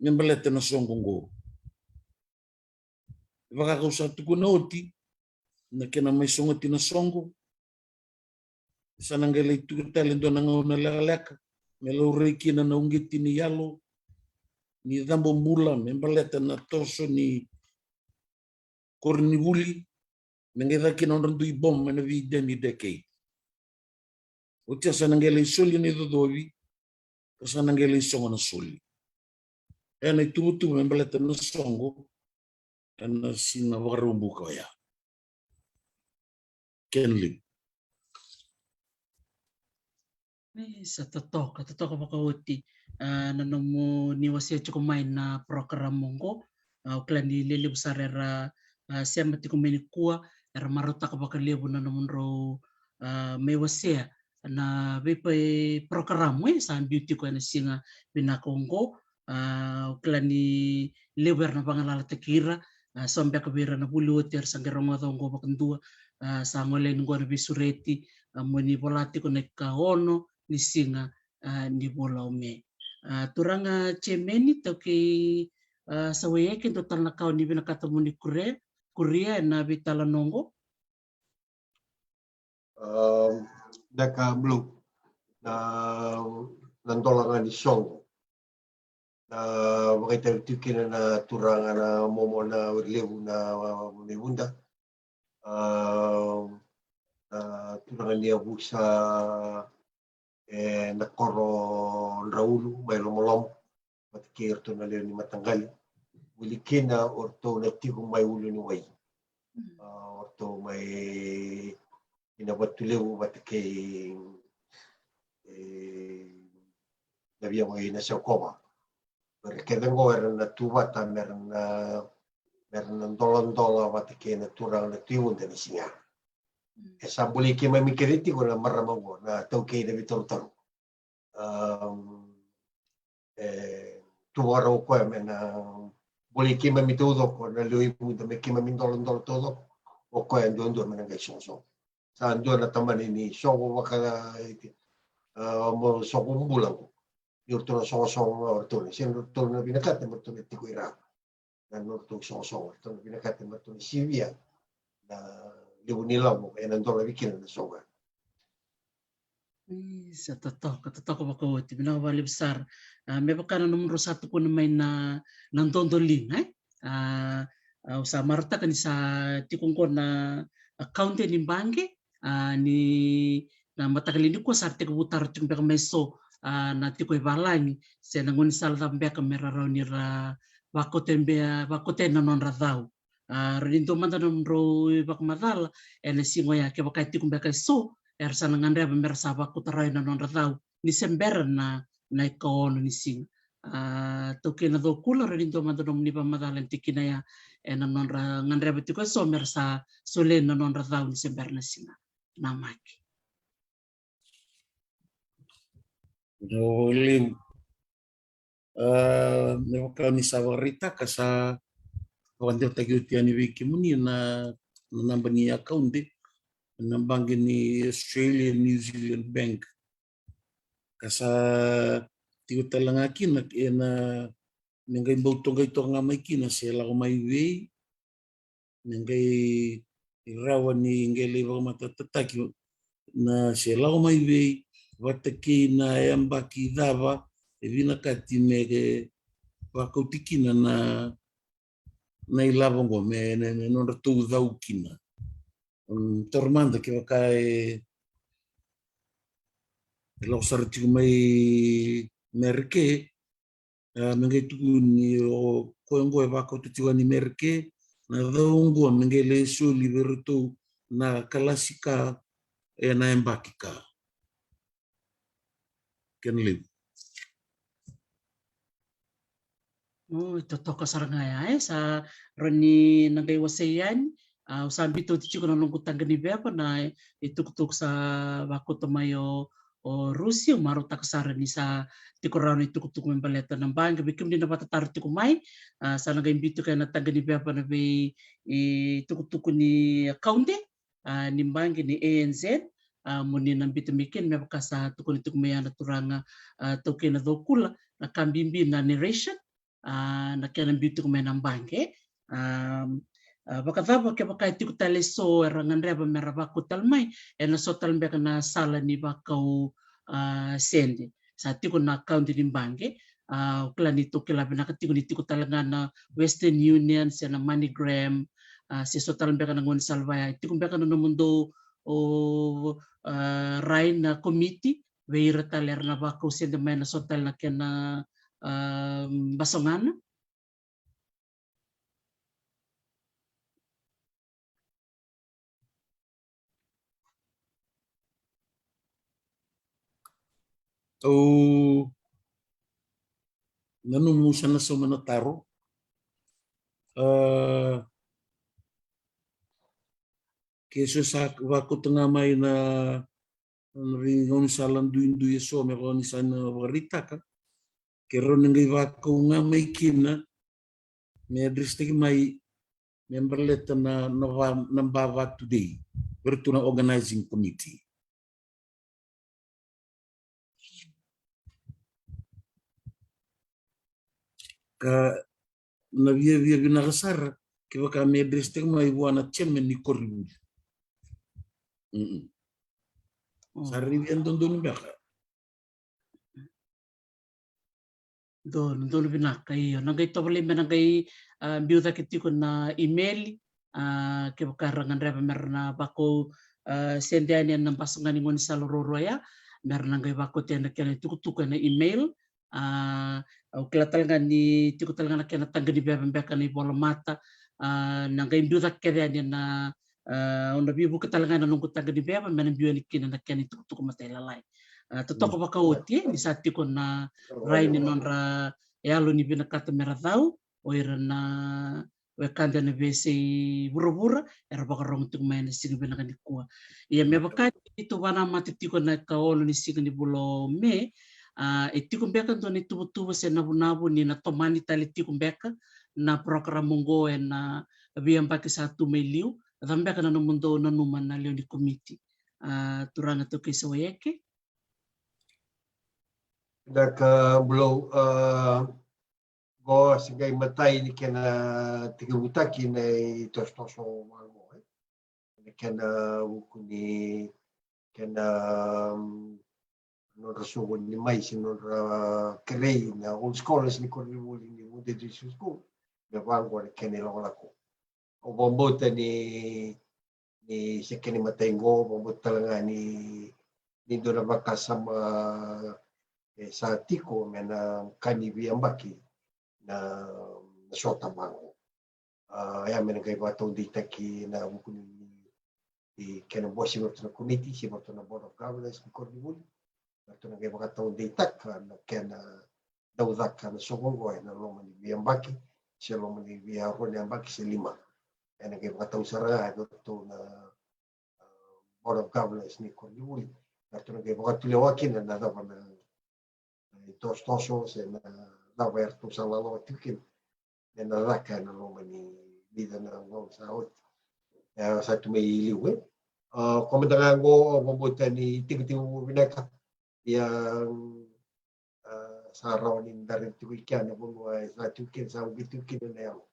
me baleta na soqo oqo. Vaka kau sa tukuna oti, na kena mai sogoti na soqo, sa na qai lai tuku tale dua na gauna lekaleka me laurai kina na uqeti ni yalo ni cabobula me baleta na toso ni koronivuli, me qai caka kina nodra dui boma ena veidani dekei. Oti sa na qai lai soli na icocovi, ka sa na qai lai sogo na soli. Ena ituvatuva me baleta na soqo ena siga Vakaraubuka oya. Kena levu. E, sa totoka, totoka vakaoti, a, na nomuni wasea tiko mai na program oqo. A, au kila ni lelevu sara era, a, sema tiko mai nikua, era marautaka vakalevu na nomudrau, a, mai wasea na veipa-, e, program, e, sa biu tiko ena siga vinaka oqo. A, au kila ni levu era na vagalalataki ira, a, so beka vei ira na vuli oti era sa qai rogoca oqo vakadua, a, sa gole yani oqo na veisureti, a, mo ni vola tiko na ikaono ni siga, a, ni vula o Me. A, turaga Jemeni, taukei, a, Sawaieke, dua tale na ka o ni vinakata mo ni kure-, kuria ena veitalanoa oqo? A, na ka blo, na, na dola ga ni soqo. Na vakaitavi tiko kina na turaga na momo na Wirilevu na, a, mai Vuda. A, na turaga ni yavusa ena koro Draulu mai Lomolomo, vata kei iratou na lewe ni mataqali. Wili kina o ratou na tiko mai Uluniwai. Mm. A, o ratou mai Navutulevu vata kei, e, Navia mai Nasaukova. Era kece oqo era na tu vata me ra na, me ra na doladola vata kei na turaga na Tui Vuda ni siga. Mm. E sa bolei keimami kece tiko na marama oqo, na taukei na veitarutaru. Am, e, tu vakarau o koya me na bolei keimami taucoko na lewe i Vuda, me keimami doladola taucoko, o koya duadua me na qai sogosogo. Sa dua na tamani ni soqo vaka, a, mo soqo bula qo. Ni ratou na sogosogo ga o ratou, ni sega ni ratou na vinakata me ratou na tiko i ra. Na nodratou sogosogo, ratou na vinakata me ratou na sivia na levu ni lavo ena dolavi kina na soqo. Isa, totoka, totoka vakaoti, vinaka vakalevu sara. A, me vaka na nomudrau sa tukuna mai na, na dodoliga, e? A, au sa marautaka ni sa tiko oqo na account ni baqe, a, ni Na mataka lailai nikua sa ra tekivu tara tiko beka mai so, a, na tiko i valagi se na gaunisala cava beka me ra rawa ni ra vakauta be, vakauta na nodra cau. A, rawa ni dua mada na nomudrau ivakamacala ena siga oya, kevaka e tiko beka e so era sa na gadreva me ra sa vakauta rawa na nodra cau ni se bera na, na ikaono ni siga. A, taukei na Cokula, rawa ni dua mada na nomuni vakamacala ena tikina ya, ena nodra gadreva tiko e so me ra sa solia na nodra cau ni se bera na siga. Namaki. Io, levu. A, me vaka ni sa vakaraitaka, sa vakadewataki oti yani vei kemuni na, na naba ni akaude na baqe ni Australia New Zealand Bank. Ka sa tiko tale ga kina ena, me qai bau toqai toka ga mai kina se lako mai vei, me qai rawa ni qai lai vakamatatataki na se lako mai vei, vata kei na yabaki cava e vinakati me vakauti kina na, na ilavo oqo, me, me, me nodratou cau kina. Mm, taura mada kevaka e, e lako sara tiko mai Merike, a, me qai tukuni o koya oqo e vakauta tiko yani Merike na cau oqo me qai lai soli vei iratou na kalasi ka ena yabaki ka. Kena levu. O, e totoka sara ga ya, e sa rawa ni na qai wasei yani. A, au sa biuta oti tiko na noqu taqa ni veva na itukutuku sa vakauta mai o, o Rusi. Au marautaka sara ni sa tiko rawa na itukutuku me baleta na baqe. Vei kemuni na vakatataro tiko mai, a, sa na qai biu tiko na taqa ni veva na vei, e, itukutuku ni akaude, a, ni baqe ni A N Z, a, mo ni na biuta mai kina, me vaka sa tukuni tiko mai ya na turaga, a, taukei na Cokula, na ka bibi na narration, a, na kena biu tiko mai na baqe. A, a, vakacava kevaka e tiko tale so era gadreva me ra vakau tale mai, ena so tale beka na sala ni vakau, a, sede. Sa tiko na akaude ni baqe. A, au kila ni tou kila vinaka tiko ni tiko tale ga na Western Union se na MoneyGram, a, se so tale beka na gaunisala vaya. E tiko beka na nomudou, o, a, rai na komiti vei ira tale era na vakau sede mai na so tale na kena, a, basogana? Au nanuma au sa na sauma na taro. A, ke so sa vakauta ga mai na, na veigaunisala duidui e so me vaka ni sa na vakaraitaka, ke rawa ni qai vakau ga mai kina me address-taki mai me baleta na, na va, na ba va today, vei iratou na organizing committee. Ka na viavia vinaka sara kevaka me address-taki mai vua na chairman ni koronivuli. Mm-mm. Mm. Sa rairai via dodonu beka. Donu, donu vinaka, io. Na qai tovolei me na qai, a, biu cake tiko na email, a, kevaka era gadreva me ra na vakau, a, sede yani ena basogani gaunisala ruarua ya, me ra na qai vakauta na kena itukutuku ena email. A, au kila tale ga ni tiko tale ga na kena taqa ni veva beka na ivola mata, a, na qai biu cake kece yani na, a, au na veivuke tale ga na noqu taqa ni veva me na biu yani kina na kena itukutuku matailalai. A, totoka vakaoti, e, ni sa tiko na rai ni nodra yalo ni vinakata me ra cau o ira na wekada ena veiyasai vuravura era vakarogo tiko mai ena siga vinaka nikua. Ia me vaka ni tou vakanamata tiko na ikaono ni siga ni vula o Me, a, e tiko beka dua na ituvatuva se navunavu ni na tomani tale tiko beka na program oqo ena veiyabaki sa tu mai liu? Cava beka na nomudou nanuma na lewe ni komiti, a, turaga Taukei Sawayake? Daka Bulou, a, qo se qai matai ni kena tekivutaki na itosotoso vaqo, e. Na kena vuku ni kena, mm, nodra soqoni mai se nodra kerei na old scholars ni koronivuli ni Vunitei District School, me vaqo na kena ilakolako. Au vakabauta ni, ni se kena imatai qo, vakabauta tale ga ni ni dua na vakasama e sa tiko me na ka ni veiyabaki na, na sota vaqo. A, ia me na qai vakataudeitaki na vuku ni, ni kena bose vei ratou na komiti se vei ratou na Board of Governors ni koronivuli. Ratou na qai vakataudeitaka na kena dau caka na soqo oqo ena loma ni veiyabaki se loma ni veiyarua na yabaki se lima. Ena qai vakatau sara ga e vei ratou na, a, Board of Governors ni koronivuli. Ratou na qai vakatulewa kina na cava na, na itosotoso se na cava eratou sa lalawa tiko kina ena caka ena loma ni vica na gauna sa oti. E, sa tu mai liu, e. A, ko mada ga oqo, au vakabauta ni tikotiko vinaka. Ia, a, sa rawa ni da raica tiko i kea na vanua e sa tiko kina, sa uqeti tiko kina na yalo.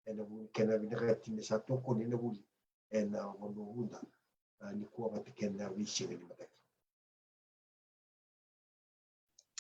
Ena vuku ni kena vinakati me sa tokoni na vuli ena vanua o Vuda, a, nikua vata kei na veisiga ni mataka.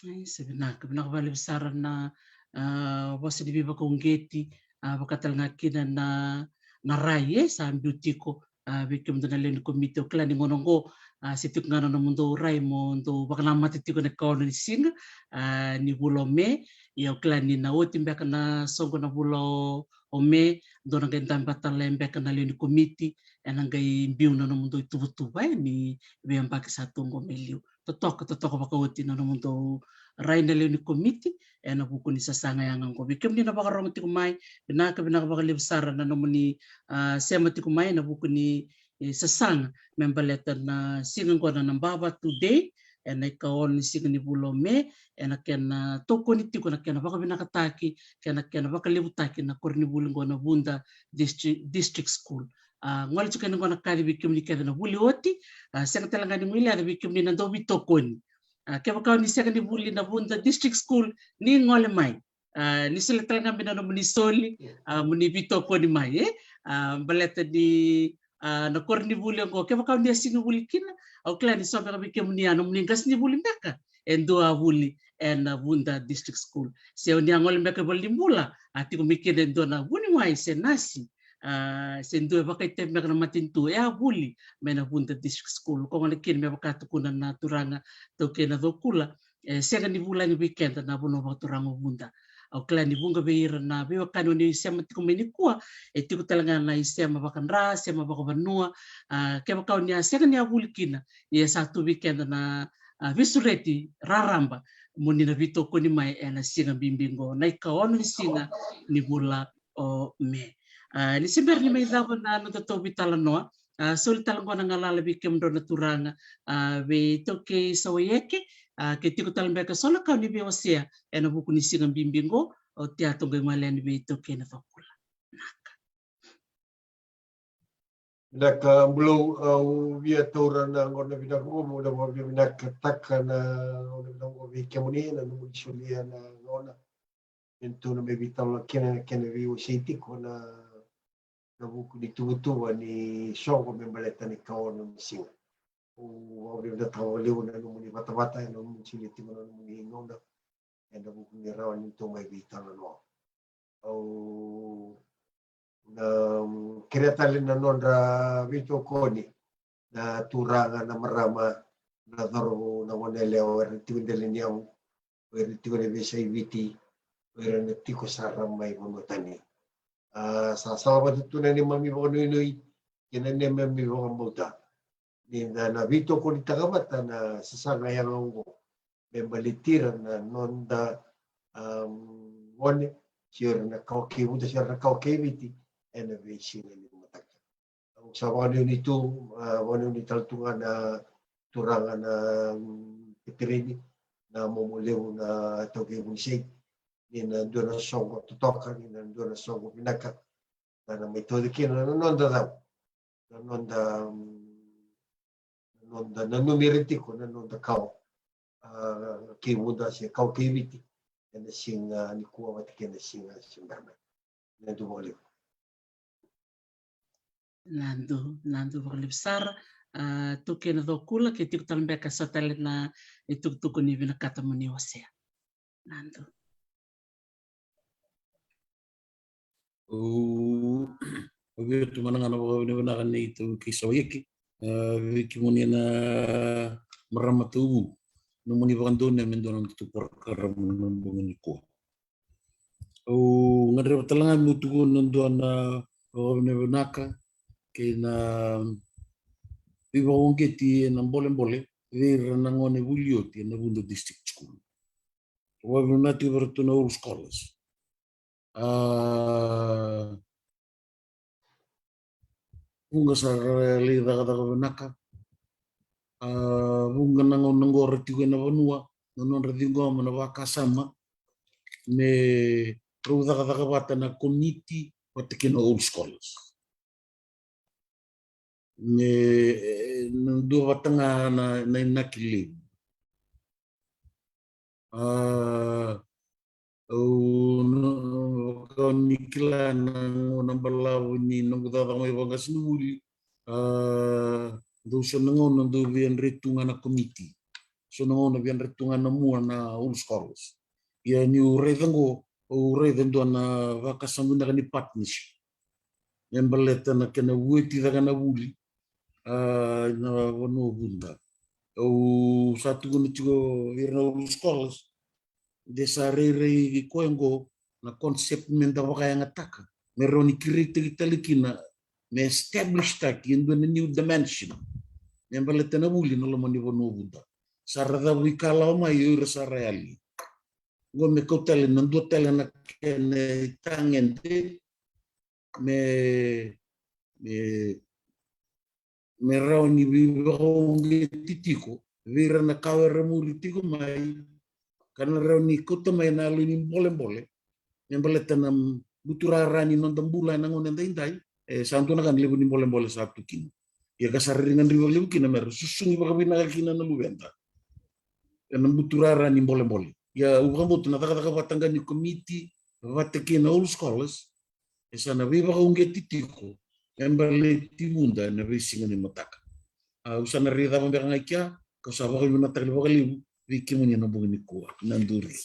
Ai, sa vinaka, vinaka vakalevu sara na, a, vosa ni veivakauqeti, a, vaka tale ga kina na, na rai e sa biu tiko, a, vei kemudou na lewe ni komiti. Au kila ni gauna oqo, a, se tiko ga na nomudou rai mo dou vakanamata tiko na ikaono ni siga, a, ni vula o Me. Ia au kila ni na oti beka na soqo na vula o, o Me, dou na qai dabe tale beka na lewe ni komiti, ena qai biu na nomudou ituvatuva, e, ni veiyabaki sa tu oqo mai liu. Totoka, totoka vakaoti na nomudou rai na lewe ni komiti ena vuku ni sasaga yaga oqo. Vei kemuni na vakarogo tiko mai, vinaka, vinaka vakalevu sara na nomuni, a, sema tiko mai ena vuku ni, e, sasaga me baleta na siga oqo na Nabavatu Day, ena ikaono ni siga ni vula o Me, ena kena tokoni tiko na kena vakavinakataki kei na kena vakalevutaki na koronivuli oqo na Vuda Distri-, District School. A, gole tiko yani oqo na kaci vei kemuni kece na vuli oti, a, sega tale ga ni guileca vei kemuni na dau veitokoni. A, kevaka o ni sega ni vuli na Vuda District School, ni gole mai. A, ni solia tale ga mai na nomuni soli, a, mo ni veitokoni mai, e? A, baleta ni, a, na koronivuli oqo, kevaka o ni a sega ni vuli kina, au kila ni so beka vei kemuni a nomuni qasenivuli beka e dua a vuli ena Vuda District School. Se o ni a gole beka i valenibula, a tiko mai kina e dua na vuniwai se nasi, a, se dua e vakaitavi beka na matanitu, e a vuli mai na Vuda District School. Ko gona kina me vaka tukuna na turaga taukei na Cokula, e sega ni vulagi vei keda na vanua vakaturaga o Vuda. Au kila ni vuqa vei ira na veiwekani o ni sema tiko mai nikua, e tiko tale ga na isema vakadra, sema vakavanua, a, kevaka o ni a sega ni a vuli kina, ia sa tu vei keda na, a, veisureti raraba mo ni na veitokoni mai ena siga bibi oqo, na ikaono ni siga ni vula o Me. A, ni se bera ni mai cava na noda tauvi talanoa, a, soli tale oqo na galala vei kemudrau na turaga, a, vei taukei Sawaieke, a, ke tiko tale beka so na ka o ni via wasea ena vuku ni siga bibi oqo, o tia toqo i gole yani vei taukei na Cokula. Naka. Vinaka Bulou, au via taura na gauna vinaka oqo meu na vakavinavinakataka na gauna vinaka oqo vei kemuni na nomuni solia na gauna me tou na mai veitalanoa kina, na kena veiwasei tiko na, na vuku ni tuvatuva ni soqo me baleta na ikaono ni siga. Au vakavinavinakataka vakalevu na nomuni vatavata, na nomuni solia tiko na nomuni gauna ena vuku ni rawa ni tou mai veitalanoa. Au na, mm, kerea tale na nodra veitokoni na turaga, na marama, na cauravou, na goneyalewa, o ira tiko e dela ni yavu, o ira tiko ena veiyasai Viti, o ira na tiko sara mai vanua tani. A, sa salavata tu na neimami vakanuinui kei na neimami vakabauta ni da na veitokonitaka vata na sasaga yaga oqo me baleti ira na noda, am, gone, se o ira na kawa kei Vuda, se o ira na kawa kei Viti ena veisiga ni mataka. Au sa vakanuinui tu, a, vakanuinui tale tu ga na turaga na, mm, Peterini, na momo levu na taukei Vunisei, ni na dua na soqo totoka, ni na dua na soqo vinaka, da na mai tauca kina na noda cau, na noda, mm, na noda nanumi ira tiko na noda kawa, a, kei Vuda se kawa kei Viti ena siga nikua vata kei na siga se bera mai. Nadu vakalevu. Nadu, nadu vakalevu sara. A, taukei na Cokula, ke tiko tale beka so tale na itukutuku ni vinakata mo ni wasea. Nadu. Au, au via tu mana ga na vakavinavinaka nei taukei Sawaieke, a, vei kemuni na marama tauvu, nomuni vakadonui me dua na nodatou porokaramu na bogi nikua. Au gadreva tale ga meu tukuna e dua na vakavinavinaka kei na veivakauqeti ena bolebole vei ira na gone vuli oti ena Vuda District School. Au vakavinavinaka tiko vei iratou na Old Scholars. A, vuqa sa ra lai cakacaka vinaka. A, vuqa na gauna qo ra tiko ena vanua, na nodra ciqoma na vakasama me rau cakacaka vata na komiti vata kei na Old Scholars. Me, e, na dua vata ga na, na inaki levu. A, au na, vaka ni kila na gauna balavu ni noqu cakacaka mai vaqasenivuli. A, dau so na gauna dau via dre tu ga na komiti. So na gauna via dre tu ga na mua na Old Scholars. Ia niu raica qo, au raica e dua na vakasama vinaka ni partnership me baleta na kena vueti cake na vuli, a, na vanua Vuda. Au sa tukuna tiko vei ira na Old Scholars, de sa rairai koya qo na concept me da vakayagataka, me rawa ni create-taki tale kina, me establish-taki e dua na new dimension me baleta na vuli na loma ni vanua Vuda. Sa ra cavuikalawa mai o ira sa ra yali. Qo me kau tale na dua tale na kena itagede me, me, me rawa ni veivakauqeti tiko vei ira na kawa era muri tiko mai, ka na rawa ni kauta mai na yalo ni bolebole me baleta na buturara ni noda bula ena gauna edaidai. E sa dua na ka na levu ni bolebole sa tu kina. Ia ka sa rairai gadrevi vakalevu kina me ra susugi vakavinaka kina na luveda ena buturara ni bolebole. Ia au vakabauta na cakacaka vata ga ni komiti vata kei na Old Scholars e sa na veivakauqeti tiko me baleti Vuda ena veisiga ni mataka. Au sa na rai cava beka ga i kea, kau sa vakavinavinakataka vakalevu vei kemuni ena bogi nikua. Na duri.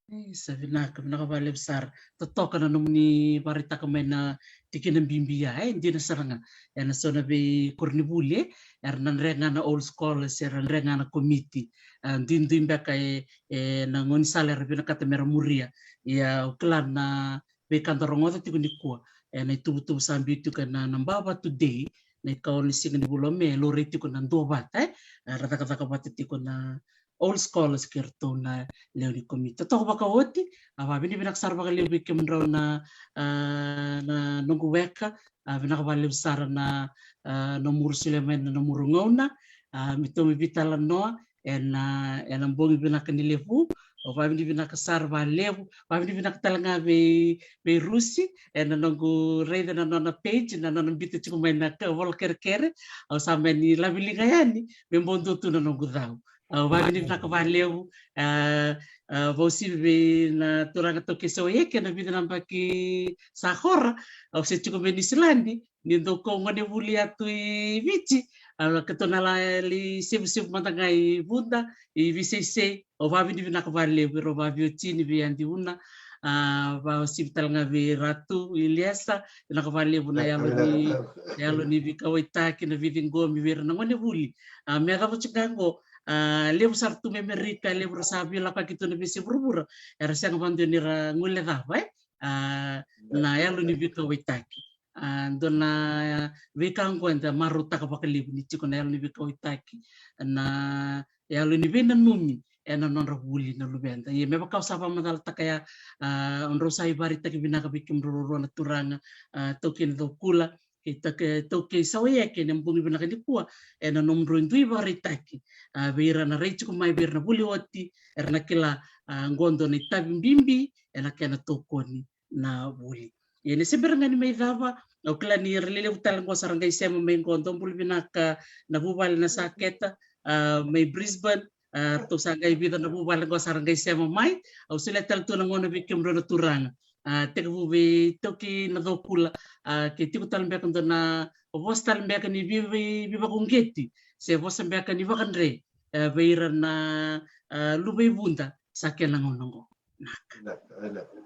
E, sa vinaka, vinaka vakalevu sara. Totoka na nomuni vakaraitaka mai na tikina bibi ya, e, dina sara ga. Ena so na veikoronivuli, e, era na dre ga na Old Scholars, era dre ga na komiti. A, duidui beka e, e na gaunisala era vinakata me ra muria. Ia au kila na veika da rogoca tiko nikua ena ituvatuva sa biu tiko ena Nabava Today, na ikaono ni siga ni vula o Me, e laurai tiko na duavata, e, era cakacaka vata tiko na Old Scholars kei ratou na lewe ni komiti. Totoka vakaoti, a, vakavinavinaka sara vakalevu vei kemudrau na, a, na noqu weka, a, vinaka vakalevu sara na, a, nomudou solia mai na nomudou gauna, a, me tou mai veitalanoa ena, ena bogi vinaka ni levu. Au vakavinavinaka sara vakalevu, vakavinavinaka tale ga vei, vei Rusi, ena noqu raica na nona page, na nona biuta tiko mai na ka, vola kerekere, au sa mani laveliga yani, me bau dua tu na noqu cau. Au vakavinavinaka vakalevu, a, a, vakauasivi vei na turaga Taukei Saueke, na vica na yabaki sa kora, au se tiko mai Niusiladi, ni dau kau gonevuli ya tu i Viti, a, keitou na lai sevusevu mada ga i Vuda, i Viseisei. Au vakavinavinaka vakalevu vei rau vakaveiwatini, vei Adi Una, a, vakauasivi tale ga vei Ratu Iliesa, vinaka vakalevu na yalo ni, na yalo ni veikauwaitaki, na veiciqomi vei ira na gonevuli. A, me yacova tiko ga qo, a, levu sara tu mai Amerika, levu ra sa veilakoyaki tu na veiyasai vuravura, era sega vakadua ni ra guilecava, e? A, na yalo ni veikauwaitaki. A, dua na veika qo eda marautaka vakalevu ni tiko na yalo ni veikauwaitaki, na yalo ni veinanumi ena nodra vuli na luveda. Ia me vaka au sa vakamacalataka ya, a, o drau sa ivakaraitaki vinaka vei kemudrau ruarua na turaga, a, Taukei na Caukula kei Taukei, Taukei Saueke, ena bogi vinaka nikua, ena nomudrau dui vakaraitaki, a, vei ira na rai tiko mai, vei ira na vuli oti, era na kila, a, qo dua na itavi bibi ena kena tokoni na vuli. Ia ni se bera ga ni mai cava, au kila ni ra lelevu tale qo sa ra qai sema mai qo, dou bula vinaka na vuvale na Saketa, a, mai Brisbane, a, ratou sa qai vica na vuvale qo sa ra qai sema mai. Au solia tale tu na gauna vei kemudrau na turaga. A, tekivu vei Taukei na Caukula, a, ke tiko tale beka dua na vosa tale beka ni vei, vei, veivakauqeti, se vosa beka ni vakadre, e, vei ira na, a, luve i Vuda, sa kena gauna qo. Naka. Naka, naka.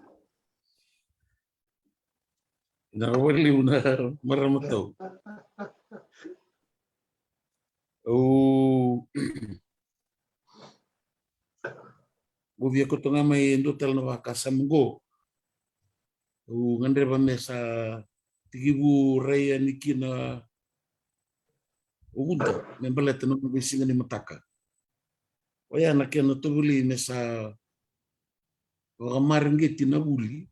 Vinaka vakalevu na marama tau. Au, au via kauta ga mai e dua tale na vakasama qo. Au gadreva me sa tekivu rai yani kina o Vuda me baleta na noda veisiga ni mataka. Oya na kena tovolei me sa vakamareqeti na vuli,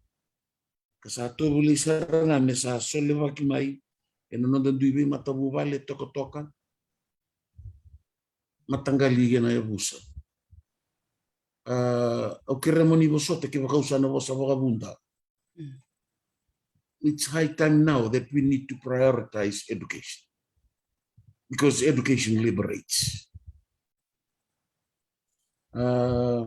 ka sa tovolei sara ga me sa solevaki mai ena noda dui veimatavuvale tokatoka, mataqali kei na yavusa. A, au kerea mo ni vosota kevaka au sa na vosa vakavuda. Mm. It's high time now that we need to prioritize education, because education liberates. A,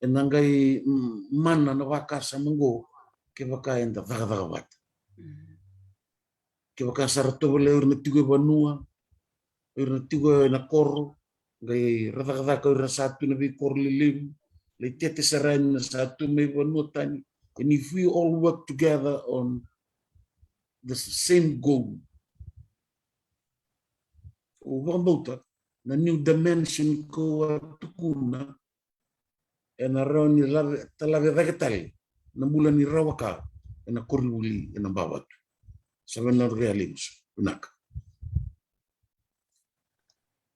ena qai, mm, mana na vakasama qo kevaka eda cakacaka vata. Mm. Kevaka sa ra tovolea o ira na tiko e vanua, o ira na tiko ena koro, qai ra cakacaka o ira sa tu na veikoro lelevu, lai tete sara yani na sa tu mai vanua tani. And if we all work together on the same goal, au vakabauta na new dimension ko a tukuna ena rawa ni lave, talave cake tale na bula ni rawa ka ena koronivuli ena Bavatu. Sa vinaka, vinaka vakalevu. Vinaka.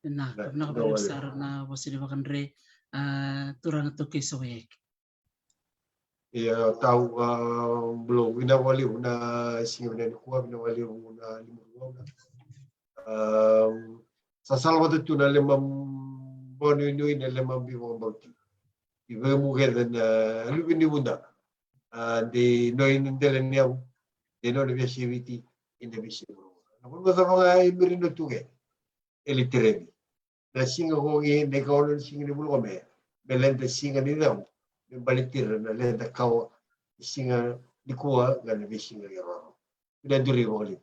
Vinaka, vinaka vakalevu sara na vosa ni vakadre, a, turaga Taukei Sawayaki. Ia, tau, a, Bulou, vinaka vakalevu na siga vinaka nikua, vinaka vakalevu na limaruauna. A, sa salavata tu na lema vakanuinui, na lema veivakabauti. I vei keda na luve ni Vuda. A, de noi na dela ni yavu, de noi na veiyasai Viti, ina veiyasai vuravura. Na vanua cava ga e Merino tu ke, e lai terevi. Na siga ko qi, na ikaono ni siga ni vula ko Me, me leda siga ni cau, me baleti ira na leda kawa ni siga nikua, ga na veisiga ni roro. Vinaka duri vakalevu.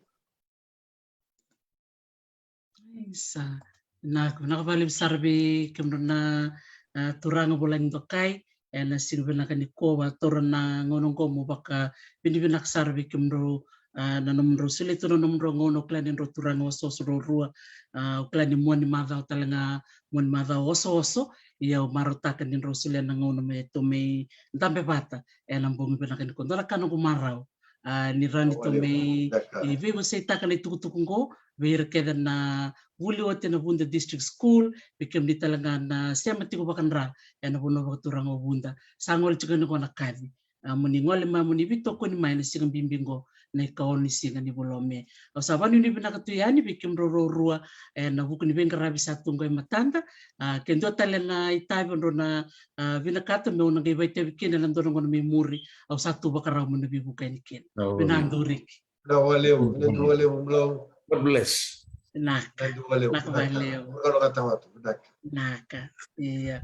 Isa. Vinaka, vinaka vakalevu sara vei kemudrau na, a, turaga vulagi dokai. Ena siga vinaka nikua, taura na gauna oqo meu vakavinavinaka sara vei kemudrau, a, na nomudrau solia tu na nomudrau gauna, au kila ni drau turaga osooso ruarua, a, au kila ni mua ni macawa tale ga, mua ni macawa osooso, ia au marautaka ni drau solia na gauna me tou mai dabe vata ena bogi vinaka nikua. Dua na ka noqu marau, a, ni rawa ni tou mai, e, veiwaseitaka na itukutuku oqo vei ira kece na vuli oti ena Vuda District School, vei kemuni tale ga na sema tiko vakadra ena vanua vakaturaga o Vuda. Sa gole tiko yani oqo na kaci, a, mo ni gole mai, mo ni veitokoni mai ena siga bibi oqo, na ikaono ni siga ni vula o Me. Au sa vakanuinui vinaka tu yani vei kemudrau ruarua ena vuku ni veiqaravi sa tu oqo e matada. A, ke dua tale na itavi drau na, a, vinakata meu na qai vakaitavi kina ena dua na gauna mai muri, au sa tu vakarau meu na veivuke yani kina. Vinaka duri. Vinaka vakalevu, vinaka vakalevu, Bulou. God bless. Vinaka. Vinaka vakalevu. Vinaka vakalevu. Vinaka. Ia.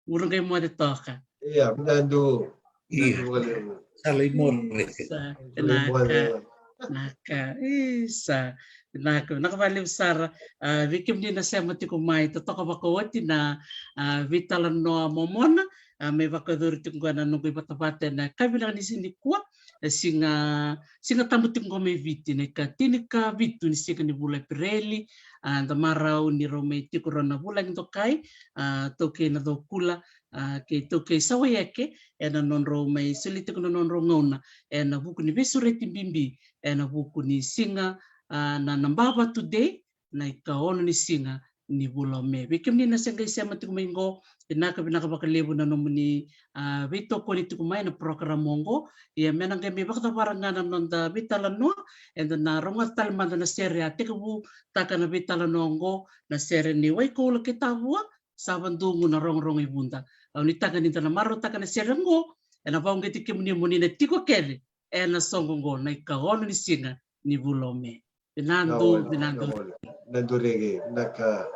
Ura qai moce toka. Ia, vinaka duri. Ia. Vinaka vakalevu. Sa lai moce. Isa. Vinaka. Vinaka. Isa. Vinaka, vinaka vakalevu sara. A, vei kemuni na sema tiko mai, totoka vakaoti na, a, veitalanoa momona, a, me vakayacori tiko qo ena noqu ivatavata ena yakavi vinaka ni siga nikua, e siga, Siga Tabu tiko qo mai Viti, na ikatini ka vitu ni siga ni vula Epereli. A, da marau ni rau mai tiko rau na vulagi dokai, a, Taukei Nacokula, a, kei Taukei Sawayake, ena nodrau mai solia tiko na nodrau gauna ena vuku ni veisureti bibi ena vuku ni siga, a, na, na Bavatu Day, na ikaono ni siga ni vula o Me. Vei kemuni na se qai sema tiko mai qo, vinaka, vinaka vakalevu na nomuni, a, veitokoni tiko mai na program oqo. Ia me na qai mai vakacavara ga na noda veitalanoa, eda na rogoca tale mada na sere a tekivutaka na veitalanoa oqo, na sere ni Waikoula kei Tavua, Sa Vadugu na Rogorogo i Vuda. Au nuitaka ni da na marautaka na sere oqo, ena vakauqeti kemuni mo ni na tiko kece ena soqo oqo, na ikaono ni siga ni vula o Me. Vinaka dou, vinaka dou. Vinaka dou.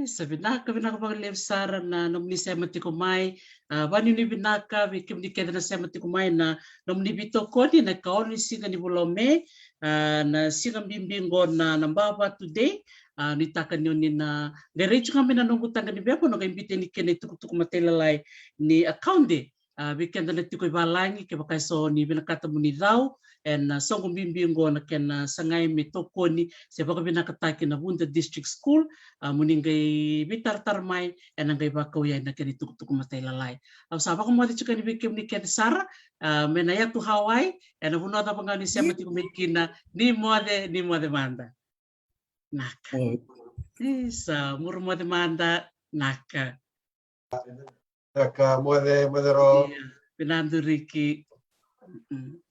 Sa vinaka, vinaka vakalevu sara na nomuni sema tiko mai. A, vanuinui vinaka vei kemuni kece na sema tiko mai na nomuni veitokoni na ikaono ni siga ni vula o Me, a, na siga bibi qo na, na Bava Today. A, nuitaka ni oni na qai rai tu ga mai na noqu taqa ni vevo, na qai biuta yani kina itukutuku matailalai ni Akaude. A, vei keda na tiko i valagi, kevaka e so ni vinakata mo ni cau ena soqo bibi qo na kena sagai me tokoni se vakavinakataki na Vuda District School, a, mo ni qai veitaratara mai ena qai vakau yani na kena itukutuku matailalai. Au sa vakamoce tiko yani vei kemuni kece sara, a, mai na yatu Hawaii, ena vanua cava ga ni sema tiko mai kina, ni moce, ni moce mada. Naka. Isa, muru moce mada, naka. Naka, moce, moce ro. Ia, vinaduriki. Mm.